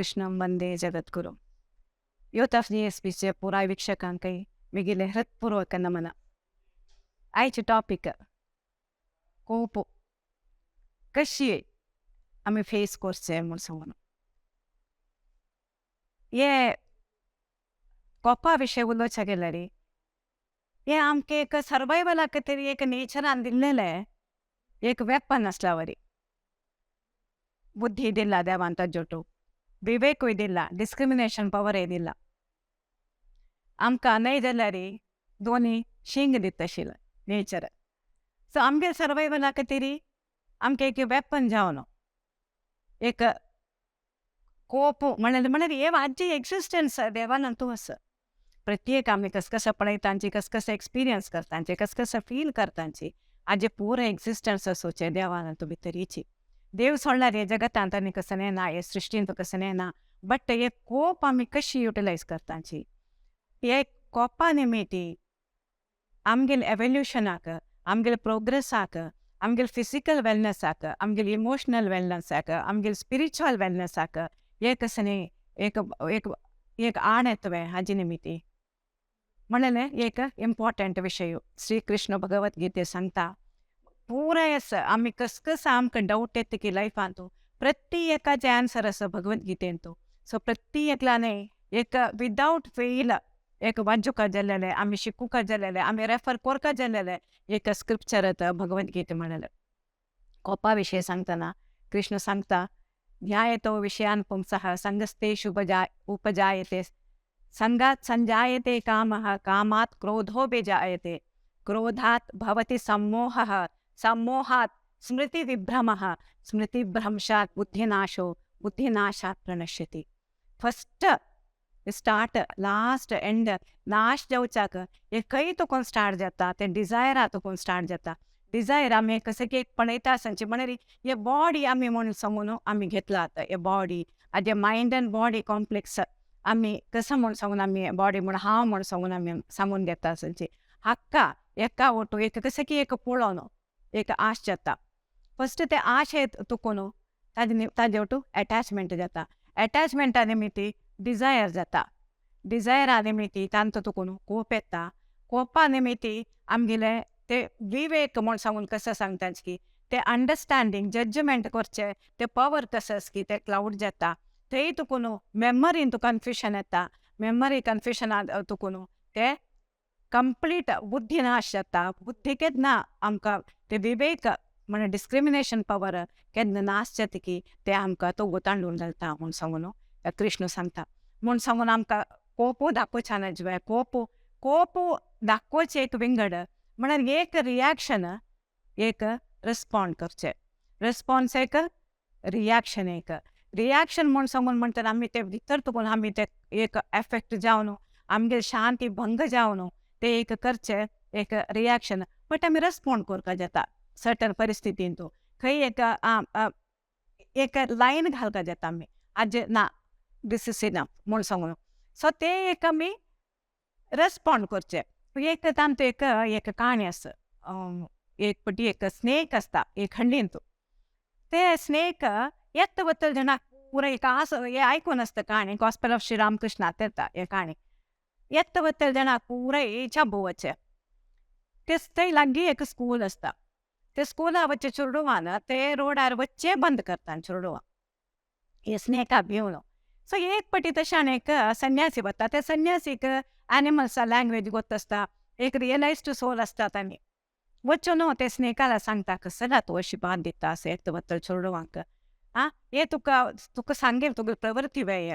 कृष्णं वंदे जगद्गुरु. Youth of जीएसपीचे पुराय वीक्षकांकय मिगिले हृत्पूर्वक नमन. आयचे टॉपिक कोप कशी आमी फेस करचे म्हूण सांगून. हे कोपा विशय उलोवच्या गेल्यार हे आमकां एक सर्वायवला खातीर एक नेचरान दिल्लेलें एक वेपन आसल्या वरी. बुद्धी दिला देवान ताजोटू, विवेकूय दिला, डिस्क्रिमिनेशन पवरय दिला आमकां. न्हय जाल्यार दोनी शिंग दिता आशिल्लें नेचर. सो आमगे सर्वायवला खातीर आमकां एक वेपन जावन एक कोप म्हणल्यार म्हणल्यार हे आजी एक्सिस्टन्स देवान अंतू आसा. प्रत्येक आमी कस कसं पळयतांची, कस कसं एक्सपिरियन्स करतांचे, कस कसं फील करतांची, आजे पुरो एक्सिस्टन्स आसूचे देवान अंतू भितरीची. देव सोडल्यार हे जगतांत आनी कसलें ना, हे सृश्टींत कसलें ना. बट हे कोप आमी कशी युटिलायज करतांची, हे कोपा निमिती आमगेले एवोल्युशनाक, आमगेले प्रोग्रेसाक, आमगेले फिजिकल वेलनेसाक, आमगेले इमोशनल वेलनेसाक, आमगेले स्पिरिच्युअल वेलनेसाक हे कसलें एक एक एक आण येतवे हाजे निमिती म्हणलें एक इम्पॉर्टंट विशय. श्रीकृष्ण भगवद्गीते सांगता पुराय आसा. आमी कस कस आमकां डावट येता की लायफांत, प्रति एकाचे आन्सर आसा भगवद्गीतेंतू. सो प्रति एकल्याने एक विदावट फेल एक वाचुका जालेले, आमी शिकूका जालेले, आमी रेफर करका जालेले एक स्क्रिप्चर भगवद्गीते म्हणलें. कोपा विशय सांगतना कृष्ण सांगता, ध्यायतो विषयान् पुंसः संगस्तेषु उपजायते, संगात् संजायते कामः, कामात् क्रोधोऽभिजायते, क्रोधात् भवति सम्मोहः, सम्मोहात् स्मृतिविभ्रमः, स्मृतिभ्रंशात् बुद्धिनाशो, बुद्धिनाशात् प्रणश्यति. फस्ट स्टार्ट लास्ट एंड नाश जावच्याक एकय तुकून स्टार्ट जाता ते डिजायरा तुकून स्टार्ट जाता. डिजायर आमी कशें की एक पळयता आसची म्हणल्यार हे बॉडी आमी म्हणून सांगून आमी घेतला आतां हे बॉडी आजे मायंड आनी बॉडी कॉम्प्लेक्स आमी कसं म्हूण सांगून आमी बॉडी म्हूण हांव म्हूण सांगून आमी सांगून घेता आसची. हाका एका ओटू एक कशें की एक पळोवन एक आश जाता. फस्ट ते आश तुकून ताजे ताजे ओटू एटॅचमेंट जाता. एटॅचमेंटा निमिती डिजायर जाता. डिजायरा निमिती तांचो तुकून कोप येता. कोपा निमिती आमगेले ते विवेक म्हूण सांगून कसं सांगता की ते अंडरस्टँडींग जजमेंट करचें ते पवर कसं की ते क्लावड जाता. थंय तुकून मेमरीन तुका कन्फ्युजन येता. मेमरी कन्फ्युजन तुकून ते कंप्लीट बुद्धी नाश जाता. बुद्धी केन्ना आमकां ते विवेक म्हळ्यार डिस्क्रिमिनेशन पवर केन्ना नाश जाता की ते आमकां तो गोतांडून घालता म्हूण सांगून कृष्ण सांगता. म्हूण सांगून आमकां कोपू दाखोवचें ना. कोपू कोपू दाखोवचें एक विंगड म्हळ्यार एक रिएक्शन एक रिस्पॉन्ड करचें, रिस्पॉन्स एक रिएक्शन एक रिएक्शन म्हूण सांगून म्हणटना आमी ते भितर तुकून आमी ते एक एफेक्ट जावन आमगे शांती भंग जावन ते एक करचें एक रिएक्शन. बट आमी रेस्पॉन्ड करपा जाता सर्टन परिस्थितींतू. खंय एक एक लायन घालपा जाता आमी आज ना दीस is enough म्हूण सांगून. सो ते एक आमी रेस्पॉन्ड करचें. एक तांतू एक एक काणी आसा. एक पटी एक स्नेक आसता एक हळ्ळींतू. ते स्नेक येता वतले जाणां पुरो एक आस हे आयकून आसता काणी, गॉस्पेल ऑफ श्री रामकृष्णांत येता हे काणी. येता वतले जाणां पुराय चाबू वचें. ते थंय लागीं एक स्कूल आसता. ते स्कुला वचचे चेडवान ते रोडार वच्चें बंद करता चेडवां हे स्नेका भिवन. सो एक पटी तशें एक संन्यासी वता. त्या संन्यासीक एनिमल्सा लँग्वेज गोत आसता, एक रियलायज्ड सोल आसता. तांणी वचून ते स्नेकाला सांगता, कसला तूं अशी बाद दिता अशें येता वतले चेडवांक आं, हे तुका तुका सांगेल तुगे प्रवृत्ती वेळ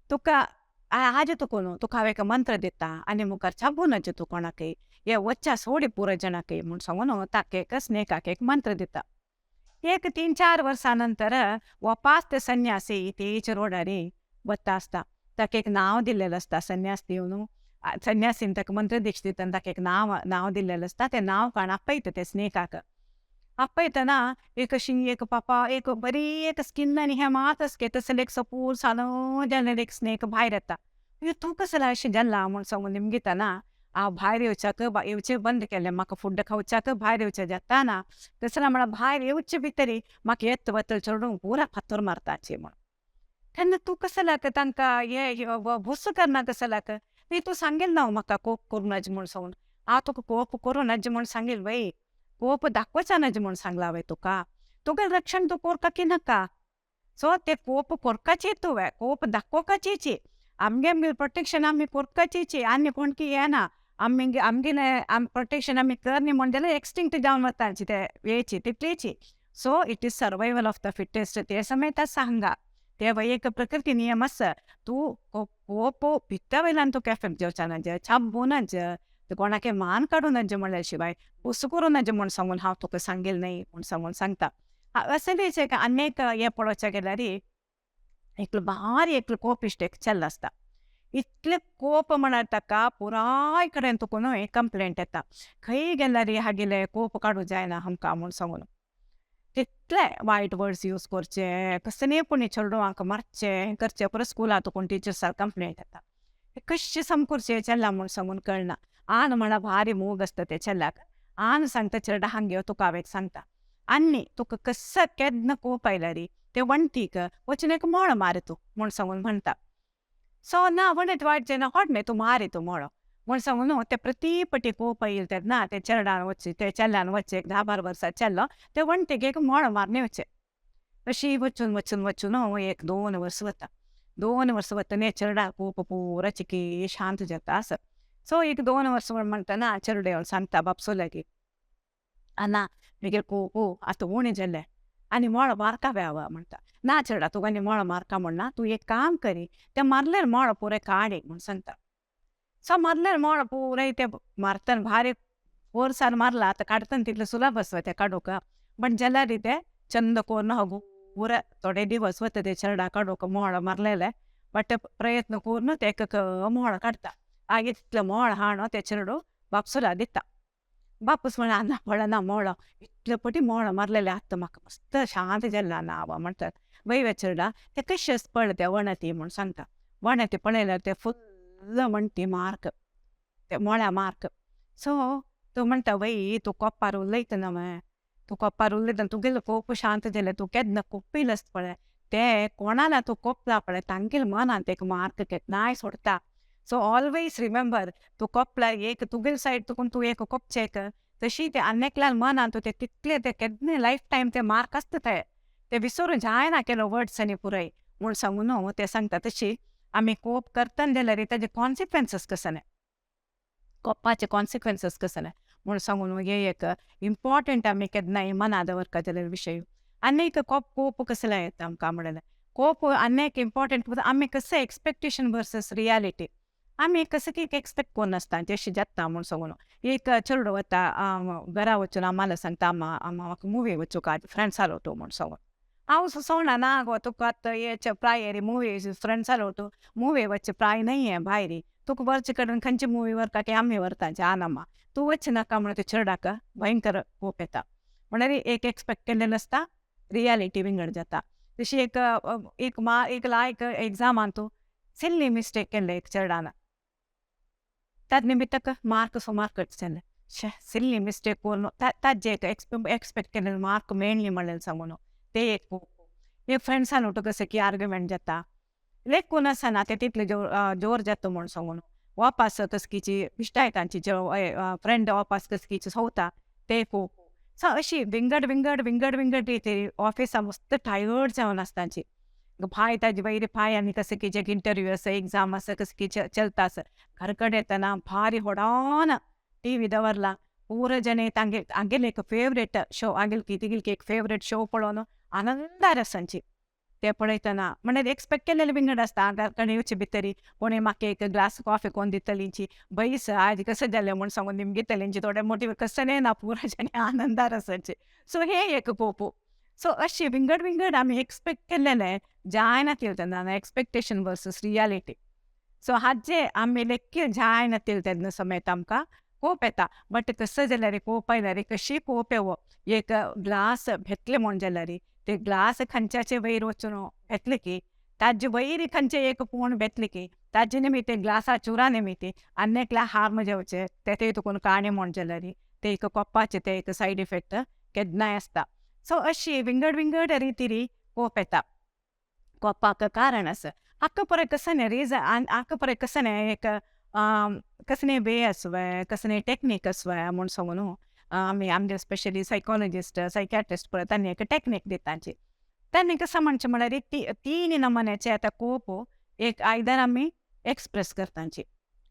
तुका आज तुका न्हू तुका हांव एक मंत्र दिता आनी मुखार चाबूं तूं कोणाकय, हे वच्चा सोडी पुरो जाणाकय म्हूण सांगून ताका एक स्नेकाक एक मंत्र दिता. एक 3-4 वर्सां नंतर वापास ते संन्यासी तेच रोडार वता आसता. ताका एक नांव दिल्लेलें आसता. संन्यास दिवन संन्यासीन ताका मंत्र दीक्षा दिता, ताका एक नांव नांव दिल्लेलें आसता. तें नांव काण आपयता ते स्नेकाक. आपयतना एक अशी एक पापा एक बरी एक स्किन आनी हें मात आसके तसले एक सपूर सानो जाल्लें एक स्नेक भायर येता. तूं कसलें अशें जालां म्हूण सांगून निमगितना, हांव भायर येवच्याक येवचें बंद केलें, म्हाका फुड खावच्याक भायर येवचें जाता ना. कसलें म्हळ्यार भायर येवचे भितरी म्हाका येता वतले चेडूं पुरा फातर मारताची म्हूण. तेन्ना तूं कसो लाग तांकां हे भुस्स करना कसो लाग न्ही. तूं सांगेल ना म्हाका कोप करूं नज म्हूण सांगून. हांव तुका कोप करूं नज म्हूण सांगेल वय, कोप दाखोवचा नज म्हूण सांगला हांवें तुका. तुगेलें रक्षण तूं कोरका की नाका. सो ते कोप कोरकाचे तुवें, कोप दाखोवपाचेच. आमगे आमगे प्रोटेक्शन आमी कोरकाचेच, आनी कोणकी येना. आमी आमगेले प्रोटेक्शन आमी करनी म्हण जाल्यार एक्सटिंक्ट जावन वता ते वेची तितलीची. So it is survival of the fittest. ते समेत आसा हांगा, ते एक प्रकृती नियम आसा. तूं कोप भित्ता वयल्यान तुका एफेक्ट जावचा नज, छाबू नज, कोणाके मान काडूं नज म्हणल्या शिवाय बुसू करूं नज म्हूण सांगून हांव तुका सांगेल न्हय म्हूण सांगून सांगता. असलेच एक आनी एक हें पळोवच्या गेल्यार एकलो भारी एकलो कोपिश्ट एक चेडो आसता. इतले कोप म्हळ्यार ताका पुराय कडेन तुका न्हय कंप्लेंट येता, खंय गेल्यार हागेले कोप काडूं जायना आमकां म्हूण सांगून. तितले वायट वर्ड्स यूज करचे, कसलेय पूण चेडवांक मारचें करचें. परत स्कुलां तुका टिचर्साक कंप्लेंट येता. कशें सम करचें चेडल्या म्हूण सांगून कळना. आन म्हळ्यार भारी मोग आसता ते चेडल्याक. आन सांगता चेडा हांगे तुका हांव एक सांगता, आनी तुका कसो केन्ना कोप आयल्यार ते वण्टीक वचून एक मोळो मार तूं म्हूण सांगून म्हणटा. सो ना वणट वायट जायना, होड न्हय तूं मारी तूं मोळो म्हूण सांगून न्हू. ते प्रति पटी कोप येयल तेन्ना ते चेरडान वचचे, ते चेडल्यान वचचे, एक 10-12 वर्सां चेडलो ते वण्टीक एक मोळो मारने वचचे. अशी वचून वचून वचून 1-2 वर्स वता. 2 वर्स वतना चेरडा कोप पुरा चिकी शांत जाता आसा. सो 1-2 वर्स म्हणटना चेरडे येवन सांगता बापसो लागीं, आना मागीर कोप आतां उणें जालें आनी मोळो मारका व्यावा म्हणटा. ना चेडा तुका आनी मोळो मारका म्हणना, तूं एक काम करी, तें मारलें मोळो पुराय काड म्हूण सांगता. सो मारलें मोळो पुराय ते मारतना भारी फोर्सान मारला, आतां काडटना तितलें सुलभ आसता तें काडूंक, बट जाल्यार तें चंद कोन्न हगूर थोडे दिवस वता ते चेरडा काडूंक मोळो मारलेलें, बट प्रयत्न करून ते एक मोळो काडटा. मागीर तितलें मोळ हाडून तें चेडूं बापसुला दिता. बापूस म्हणा ना पळना मोळो इतले पटी मोळो मारलेलें आतां म्हाका मस्त शांत जालें ना हांव म्हणटात. वय चेरडा तें कशें पळय तें वणती म्हूण सांगता. वणती पळयल्यार ते फुल्ल वणटी मार्क, ते मोळ्या मार्क. सो तूं म्हणटा वय तूं कोपार उलयता न्हय, तूं कोपार उलयतना तुगेलो कोप शांत जालें, तूं केन्ना कोप्पील आसता पळय ते कोणाला तूं कोपला पळय तांगेले मनांत एक मार्क केन्नाय सोडटा. सो ऑलवेज रिमेंबर, तूं कोपला एक तुगेले सायड तुकून तूं एक कोपचेक तशी ते आनी मनांत ते तितले ते केन्ना लायफ टायम ते मार्क आसता, ते ते विसरून जायना केलो वर्ड्स आनी पुराय म्हूण सांगून न्हू ते सांगता. तशी आमी कोप करतना जाल्यार ताजे कॉन्सिक्वेन्सीस कसले, कोपाचे कॉन्सिक्वेन्सीस कसले म्हूण सांगून हे एक इम्पॉर्टंट आमी केन्नाय मना दवरता जाल्यार विशय. आनी एक कोप कसले येता आमकां म्हणल्यार कोप आनी एक इम्पॉर्टंट आमी कसं एक्सपेक्टेशन वर्सस रियालिटी. आमी कसं की एक्सपेक्ट करून नासता तशें जाता म्हूण सांगून. एक चेडो वता घरा वचून आम्हाला सांगता, आमा म्हाका मुवी वचूंक आज फ्रेंड्सां वचूं म्हूण सांगून. हांव सोडना ना गो तुका आतां हे प्राय मुवी फ्रेंड्सां वचूं, मुवी वचचे प्राय न्हय भायर, तुका वरचे कडेन खंयची मुवी व्हरता की आमी व्हरता आनामा, तूं वच नाका म्हणून ते चेरडाक भयंकर कोप येता. म्हणल्यार एक एक्सपेक्ट केल्लें आसता, रियालिटी विंगड जाता. तशी एक एक मा एक लायक एग्जामान तूं सिल्ली मिस्टेक केल्ले एक चेरडान, तद निमित्तक मार्क सुमार कट जाले. शे सिल्ली मिस्टेक करून ताजे एक एक्सपेक्ट केल्ले मार्क मेळ्ळी म्हणलें सांगून ते एक एक फ्रेंड्सान उठो कसं की आर्ग्युमेंट जाता, लेखून आसना ते तितले जोर जाता म्हूण सांगून. वापास कसकीची इश्टायतांची फ्रेंड वापास कसकीची सोवता ते कोप. सो अशी विंगड विंगड विंगड विंगड रिती ऑफिसा मस्त टायर्ड जावन आसताची. फाय ताजे वयर फाय आनी कसं की जे इंटरव्यू आसा एग्जाम आसा कसं की चलता आसा. घर कडेन येतना भारी होडान टी व्ही दवरला, पुरो जण तांगे हागेले एक फेवरेट शो हागेले तिगेली एक फेवरेट शो पळोवन आनंदार आसांची ते पळयतना. म्हणल्यार एक्सपेक्ट केल्लें विंगड आसता. घर कडेन येवचे भितरी कोणी म्हाका एक ग्लास कॉफी कोण दितलींची बैस आज कसं जालें म्हूण सांगून निमगितलींची थोडे मोटी कसं ना पुरो जण आनंदार आसांचे. सो हे एक कोपो. सो अशी विंगड विंगड आमी एक्सपेक्ट केल्लें जायना तेन्ना एक्सपेक्टेशन वर्सस रियालिटी. सो हाजे आमी लेखी जायना तेन्ना समेत आमकां कोप येता. बट कसं जाल्यार कोप आयल्यार कशी कोप येवो, एक ग्लास घेतले म्हूण जाल्यार ते ग्लास खंयच्याचे वयर वचून घेतले की ताजे वयर खंयचे एक पूण घेतले की ताजे निमित्त ग्लासा चुरा निमित्त आनी एकल्या हार्म जावचे ते तुकून काणी म्हूण जाल्यार ते एक कोपाचे ते एक सायड इफेक्ट केन्नाय आसता. सो अशी विंगड विंगड रितीरी कोप येता. कोपाक कारण आसा. हाका पळय कसलें रिजन, हाका पळय कसलें एक कसलें वे आसवे, कसलें टेक्नीक आसवे म्हूण सांगू न्हू. आमी आमगे स्पेशली सायकोलॉजिस्ट, सायकॅट्रिस्ट पळय तांणी एक टेक्नीक दिताची. तांणी कसं म्हणचें म्हळ्यार तीन नमुन्याचे आतां कोप एक आयदर आमी एक्सप्रेस करताची.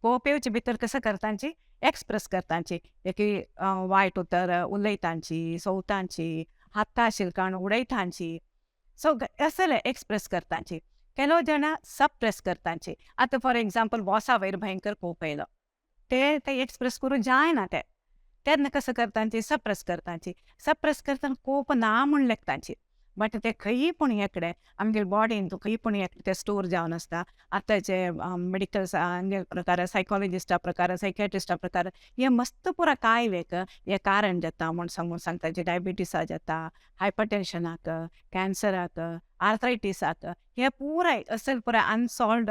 कोप येवचे भितर कसं करताची, एक्सप्रेस करताची. एक वायट उतर उलयतांची, सोवतांची, हाता शिलकाण उडयतांची. सो असले एक्सप्रेस करताची. ಕೆಲವು ಜನ सप्रेस करताची. आतां फॉर एग्जाम्पल बॉसा वयर भयंकर कोप येयलो, ते ते एक्सप्रेस करूं जायना ते, तेन्ना कसं करतांची, सप्रेस करतांची. सप्रेस करतना कोप ना म्हूण लेखतांची, बट ते खंयी पूण एकडे आमगे बॉडीन खंयी पूण एकडे ते स्टोर जावन आसता. आतांचे मेडिकल आमगे प्रकार, सायकोलॉजिस्टा प्रकार, सायकॅट्रिस्टा प्रकार, हे मस्त पुरा कांय एक हे कारण जाता म्हूण सांगून सांगता. जे डायबिटीसा जाता, हायपरटेन्शनाक, कॅन्सराक, आर्थरायटीसाक, हे पुराय असल पुराय अनसॉल्वड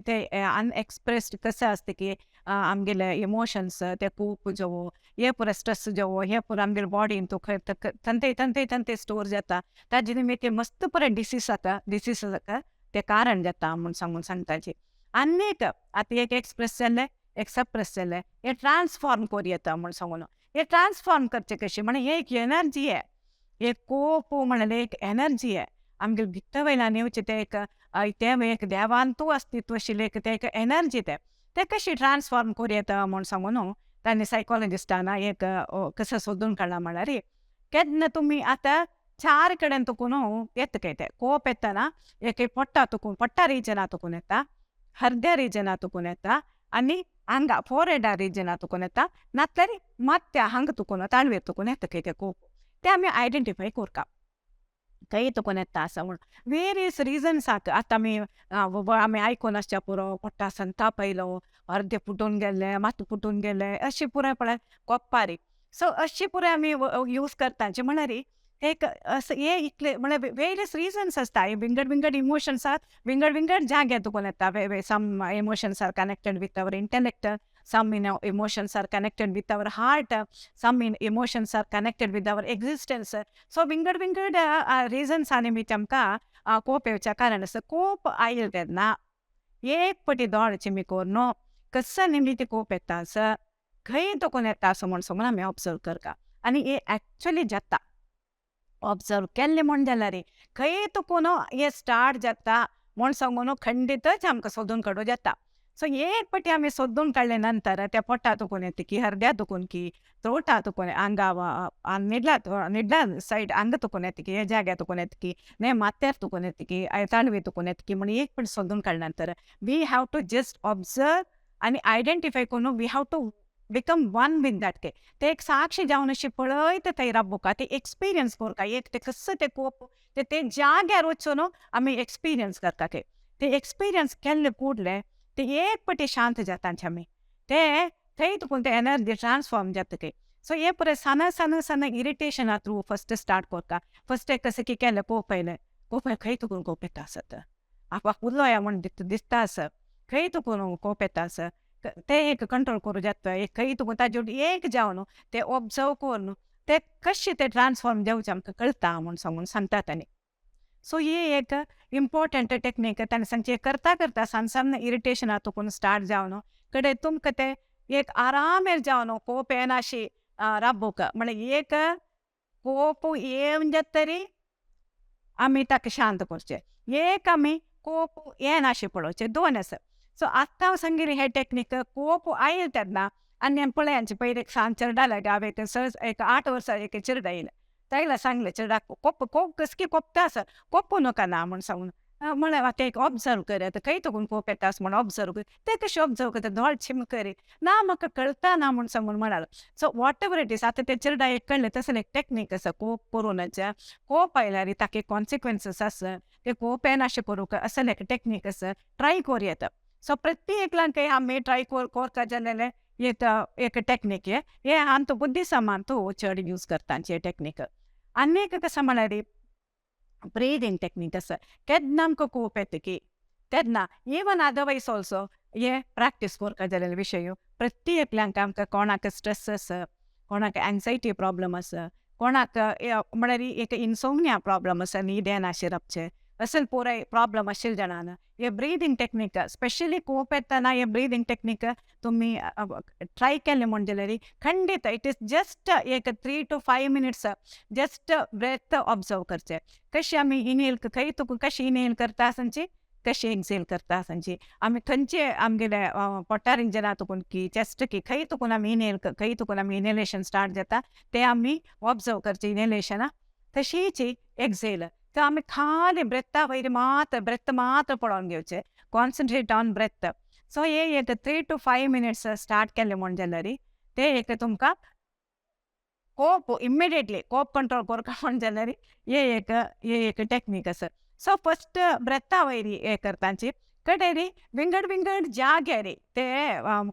ते अनएक्सप्रेस्ड कसं आसता की आमगेले इमोशन्स ते खूब जेवो, हे पुराय स्ट्रेस जेवो, हे पुराय आमगेले बॉडीन तो खंय थंय थंय थंय स्टोर जाता. ताजे निमित्त मस्त पुराय डिसीज जाता, डिसीज जाता ते कारण जाता म्हूण सांगून सांगताची. आनी एक आतां एक एक्सप्रेस जालें, एक सप्रेस जालें, हे ट्रान्सफॉर्म करूं येता म्हूण सांगून. हे ट्रान्सफॉर्म करचें कशें म्हळ्यार एक एनर्जी आहे, एक कोप म्हणल्यार एक एनर्जी आहे आमगे भितर वयल्यान येवचें तें एक तें एक देवांतू अस्तित्व आशिल्लें एक तें एक एनर्जी तें तें कशी ट्रान्सफॉर्म करूं येता म्हूण सांगू न्हू. तांणी सायकोलॉजिस्टान एक कसं सोदून काडलां म्हळ्यार केन्ना तुमी आतां चार कडेन तुका न्हू येता काय तें कोप येतना एक पोट्टा तुकून, पोट्टा रिजना तुकून येता, हर्द्या रिजना तुकून येता, आनी हांगा फोरहेडा रिजना तुकून येता, नातल्यार मात्या हांगा तुकून ताळवेर तुकून येता काय तें कोप. तें आमी आयडेंटिफाय करता खंय तुकून येता आसा म्हूण. वेरियस रिजन्स आसा. आतां आमी आमी आयकून आसच्या पुरो, पोट्टा संताप आयलो, अर्दे फुटून गेले, मात फुटून गेले, अशें पुराय पळय कोप्पारी. सो अशी पुराय आमी यूज करता म्हणल्यार एक असं हे इतले म्हळ्यार वेरियस रिजन्स आसता. हे विंगड विंगड इमोशन्स आसा, विंगड विंगड जाग्यार तुकून येता. Some emotions are connected with our intellect, some emotions are connected with our heart, some emotions are connected with our existence. So विंगड विंगड रिजन्स निमित्त आमकां कोप येवच्या कारण आसा. कोप आयले तेन्ना एक पटी दोळे चिमी करून कसो निमित्त कोप येता आसा, खंय तुकून येता असो म्हूण सांगून आमी ऑब्जर्व करता. आनी हे एक्चुअली जाता ऑब्जर्व केल्लें म्हूण जाल्यार खंय तुकून हे स्टार्ट जाता म्हूण सांगून खंडीतच आमकां सोदून काडूं जाता. सो एक पटी आमी सोदून काडले नंतर त्या पोटा तुकून येता की, हरद्या तुकून की, त्रोटा तुकून, हांगा निडला निडला सायड हांगा तुकून येता की, हे जाग्यार तुकून येता की, न्ही माथ्यार तुकून येता की, ताळवे तुकून येता की म्हूण एक पटी सोदून काडले नंतर we have to just observe आनी आयडेंटिफाय करून we have to become one with that K. ते एक साक्षी जावन अशी पळयता थंय राबोवका, ते एक्सपिरियन्स करता एक ते कसं ते कोप ते ते जाग्यार वचून आमी एक्सपिरियन्स करता. ते ते एक्सपिरियन्स केल्ले कूडले ते एक पटी शांत जाता आमी, ते थंय तुकून ते एनर्जी ट्रान्सफॉर्म जाता ते. सो हे पुराय सान सान सान इरिटेशना थ्रू फस्ट स्टार्ट करता. फस्ट एक कसं की केलें कोप आयलें, कोप खंय तुकून कोप येता आसत, आपणाक उलोया म्हूण दिसता आसा, खंय तुकून कोप येता आसा, ते एक कंट्रोल करूं जाता. एक खंय तुकून ताजे एक जावन ते ऑब्जर्व करून ते कशें ते ट्रान्सफॉर्म जावचें आमकां कळटा म्हूण सांगून सांगता तांणी. सो ही एक इम्पॉर्टंट टेक्नीक ताणें सांगचें. करता करता सान सान इरिटेशना तुकून स्टार्ट जावन कडे तुमकां ते एक आरामेर जावन कोप येनाशी राबोवक. म्हळ्यार एक कोप येवन जाता तरी आमी ताका शांत करचें, एक आमी कोप येनाशी पळोवचें, दोन आसा. सो आतां हांव सांगिल्लें हें टेक्नीक कोप आयलें तेन्ना आनी हांवें पळय हांचे पयलीं एक सान चेरडा लागीं हांवें एक सहज एक 8 वर्सां एक चेरडा येयलें, ताका सांगलें चेरडाक कोप कोप कसकी कोपता आसा, कोपूं नाका ना म्हूण सांगून. म्हळ्यार आतां एक ऑब्जर्व कर, आतां खंय तुकून कोप येता अशें म्हूण ऑब्जर्व कर. तें कशें ऑब्जर्व करता, दोळे चिम करी ना म्हाका कळटा ना म्हूण सांगून म्हणालो. So whatever it is आतां तें चेरडा एक कळ्ळें तसलें एक टेक्नीक आसा कोप करूनच. कोप आयल्यार ताका कॉन्सिक्वन्सीस आसा, ते कोप येनाशें करूंक असलें एक टेक्नीक आसा, ट्राय करूं येता. सो प्रत्येकल्यान आमी ट्राय करता जाल्यार एक एक टेक्नीक हे हे आमकां बुद्धिसमांतू चड यूज करता हे टेक्नीक. आनी एक कसं म्हळ्यार ब्रिदींग टेक्नीक आसा. केन्ना आमकां कोप येता की तेन्ना इवन अदरवायज ऑल्सो हे प्रॅक्टीस करपा जाल्यार विशय प्रत्येकल्यांक आमकां कोणाक स्ट्रेस आसा, कोणाक एन्जायटी प्रॉब्लम आसा, कोणाक म्हळ्यार एक इन्सोमनिया प्रॉब्लम आसा, न्हीद येनाशी रावचें, असल पुराय प्रॉब्लम आशिल्ले जाणान हे ब्रिदींग टेक्नीक, स्पेशली कोप येतना हे ब्रिदींग टेक्नीक तुमी ट्राय केलें म्हण जाल्यार खंडीत it is just एक 3 to 5 minutes just breath observe करचें. कशी आमी इनहेल, खंय तुका कशी इनहेल करता आसची, कशी एक्झेल करता आसची, आमी खंयचे आमगेले पोटा रिजनां तुकून की चेस्ट की खंय तुकून आमी इनहेल, खंय तुकून आमी इनहेलेशन स्टार्ट जाता ते आमी ऑब्जर्व करचे. इनहेलेशनां तशीच एक्झेल. तर आमी खाली ब्रेथा वयर मात्र, ब्रेथ मात्र पळोवन घेवचे, कॉन्सन्ट्रेट ऑन ब्रेथ. सो हे एक 3 to 5 minutes start केले म्हण जाल्यार ते एक तुमकां कोप, इमिडिएटली कोप कंट्रोल करता म्हण जाल्यार हे एक टेक्नीक आसा. सो फस्ट ब्रेथा वयर हे करताची, कडेरी विंगड विंगड जाग्यार ते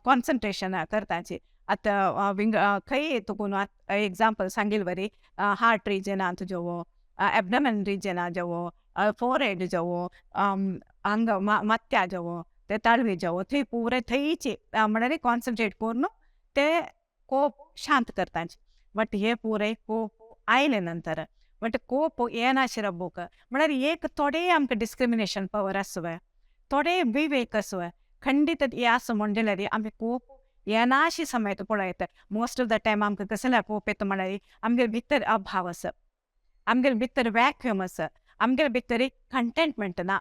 कॉन्सन्ट्रेशन करताची. आतां विंग खंय तुकून एग्जाम्पल सांगील बरी, हार्ट रिजनांत जेवो, एबडमन रिजना जेवो, फोरहेड जेवो, हांगा माथ्या जेवो, ते ताळवे जेवो, थंय पुरे थंयची म्हळ्यार कॉन्सन्ट्रेट करून ते कोप शांत करताची. बट हे पुरे कोप आयले नंतर, बट कोप येनाशिल्लो बुक म्हळ्यार एक थोडे आमकां डिस्क्रिमिनेशन पवर आसूं, थोडे विवेक आसूं, खंडीत हे आसूं म्हण जाल्यार आमी कोप येनाशी समय पळयता. मोस्ट ऑफ the time आमकां कसले कोप येता म्हळ्यार आमगेले भितर अभाव आसा, आमगेले भितर वॅक्युम आसा, आमगेले भितर कंटेंटमेंट ना.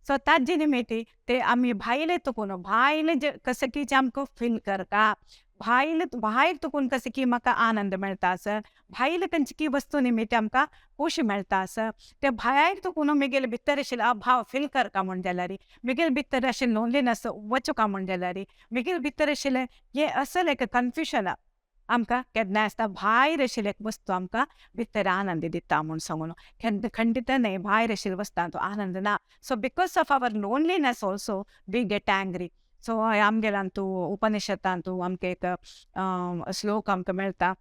सो ताजे निमित्त ते आमी भायले तुकून भायले जे कशें की आमकां फील करता, भायले भायर तुकून कशें की म्हाका आनंद मेळटा आसा, भायले खंयची की वस्तू निमित्त आमकां खोशी मेळटा आसा, ते भायर तुकून मेगेले भितर आशिल्ले अभाव फील करता म्हण जाल्यार, मेगेले भितर आशिल्ले लोनलीनस वचूका म्हण जाल्यार, मेगेले भितर आशिल्ले हे असल एक कन्फ्युजन आमकां केन्नाय आसता, भायर आशिल्ले एक वस्तू आमकां भितर आनंद दिता म्हूण सांगून केन्ना खंडीत न्हय, भायर आशिल्ले वस्तूंत आनंद ना. So because of our loneliness also we get angry. So आमगेल्यांतू उपनिषदांतू आमकां एक श्लोक आमकां मेळटा,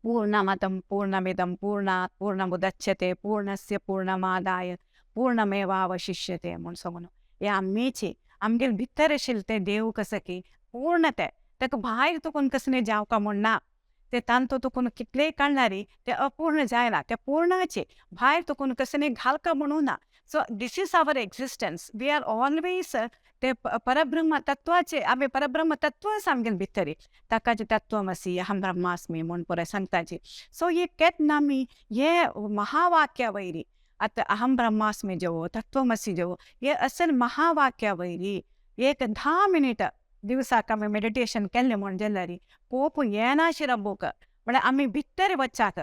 पूर्णमदं पूर्णमिदं पूर्णात् पूर्णमुदच्यते पूर्णस्य पूर्णमादाय पूर्णमेवावशिष्यते म्हूण सांगून. हे आमीची आमगेले भितर आशिल्ले ते देव कसो की पूर्ण, ते ताका भायर तुकून कसलें जावका म्हूण ना. ते तांतू तुकून कितलेंय काडल्यार ते अपूर्ण जायना, ते पूर्णाचे, भायर तुकून कसलें घालका म्हणून ना. So this is our existence, we are always ते परब्रह्म तत्वाचे, आमी परब्रह्म तत्व आसा आमगेले भितर, ताका तत्वमसी, अहम ब्रह्मास्मी म्हूण पुराय सांगताची. सो हे केन्ना आमी हे महावाक्या वयरी, आतां अहम ब्रह्मास्मी जेवो, तत्वमसी जेवो, हे असल महावाक्या वयरी एक 10 मिनिट दिवसाक आमी मेडिटेशन केल्लें म्हण जाल्यार कोप येनाशिल्लो बुक म्हळ्यार आमी भितर वचाक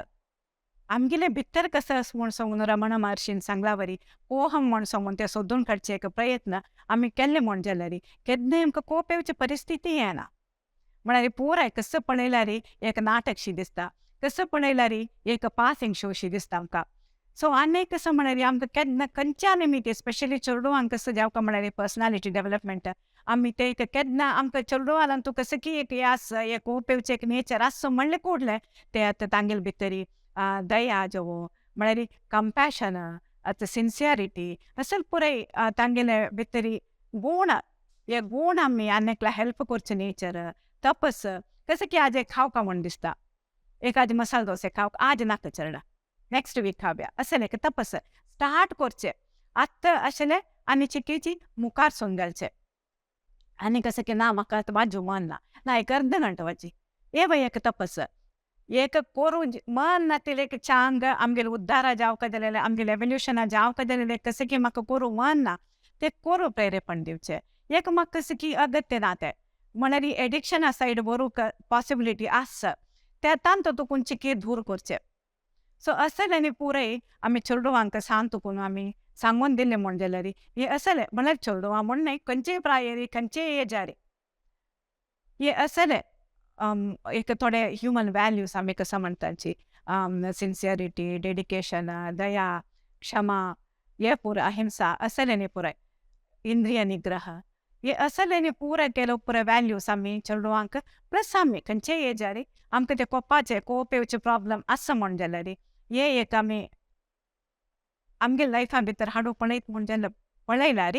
आमगेले भितर कसो आसा म्हूण सांगून रमण महर्षीन सांगला वरी कोहम म्हूण सांगून ते सोदून काडचे एक प्रयत्न आमी केल्ले म्हण जाल्यार केन्नाय आमकां कोप येवची परिस्थिती येना. म्हळ्यार पुराय कसो पळयल्यार एक नाटकशी दिसता, कसो पळयल्यार एक पासिंग शो शी दिसता आमकां. सो आनी कसो म्हळ्यार आमकां केन्ना खंयच्या निमित्त, स्पेशली चेडवांक कसो जावका म्हळ्यार पर्सनालिटी डेवलपमेंट आमी ते एक केन्ना आमकां चेडवान तूं कसो की एक हे आसा, एक कोप येवचें एक नेचर आसा म्हणलें कुडलें ते आतां तांगेले भितरी दया जेवो म्हळ्यार कंपॅशन, आतां सिन्सियरिटी असल पुराय तांगेले भितरी गूण, हे गूण आमी आनी हेल्प करचें नेचर. तपस कसं की आज एक खावका म्हूण दिसता, एक आज मसाला डोसे खावक, आज नाका चेडा, नेक्स्ट वीक खावया, अशें एक तपस स्टार्ट करचें आतां आशिल्लें आनी चिकेची मुखार सून घालचें. आनी कसं की ना म्हाका आतां वाजू मन ना, ना एक अर्द घंटो वाजी, हे बाय एक तपस एक कोरू मन नातिल्लें एक चांग आमगेले उद्धारा जावका जाल्यार, आमगेले एवोल्युशना जावका जाल्यार कसं की म्हाका करूं मन ना ते करूं प्रेरेपण दिवचें. एक म्हाका कसं की अगत्य ना तें म्हळ्यार एडिक्शना सायड व्हरूंक पॉसिबिलिटी आसा त्या तांतू तुकून चिकी दूर करचें. सो असलें आनी पुराय आमी चेडवांक सांग तुकून आमी सांगून दिलें म्हण जाल्यार हे असलें म्हळ्यार चेडवां म्हूण न्हय, खंयचेय प्रायरी खंयचेय एजार हे असलें एक थोडे ह्युमन व्हॅल्यूज आमी कसो म्हणटाची, सिन्सियरिटी, डेडिकेशन, दया, क्षमा, हे पुराय अहिंसा असलें न्ही पुराय इंद्रिय निग्रह हे असलें न्ही पुराय केलो पुराय व्हॅल्यूज आमी चेडवांक प्लस आमी खंयचेय एजार आमकां ते कोपाचे कोप येवचे प्रॉब्लम आसा म्हण जाल्यार हे एक आमी आमगे लायफा भितर हाडूंक पळयत म्हूण जाल्यार पळयल्यार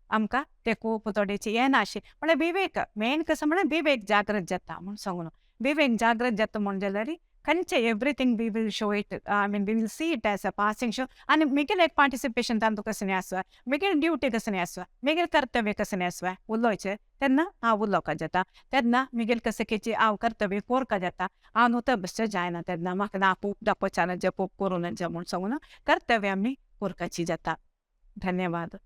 आमकां ते कोप थोडेचे येना अशें. म्हळ्यार विवेक मेन कसो म्हळ्यार विवेक जागृत जाता म्हूण सांगून, विवेक जागृत जाता म्हूण जाल्यार खंयचे everything we will show it, I mean, we will see it as a passing show. आनी मिगेले एक पार्टिसिपेशन तांतू कसलें आसा, मिगेले ड्युटी कसलें आसा, मिगेले कर्तव्य कसलें आसा उलोवचें तेन्ना हांव उलोवपाक जाता. तेन्ना मिगेले कसकेची हांव कर्तव्य कोरपा जाता. हांव न्हू बसचें जायना तेन्ना म्हाका ना खूब दाखोवचें ना, खूब करूं नज म्हूण सांगून कर्तव्य आमी कोरपाची जाता. धन्यवाद.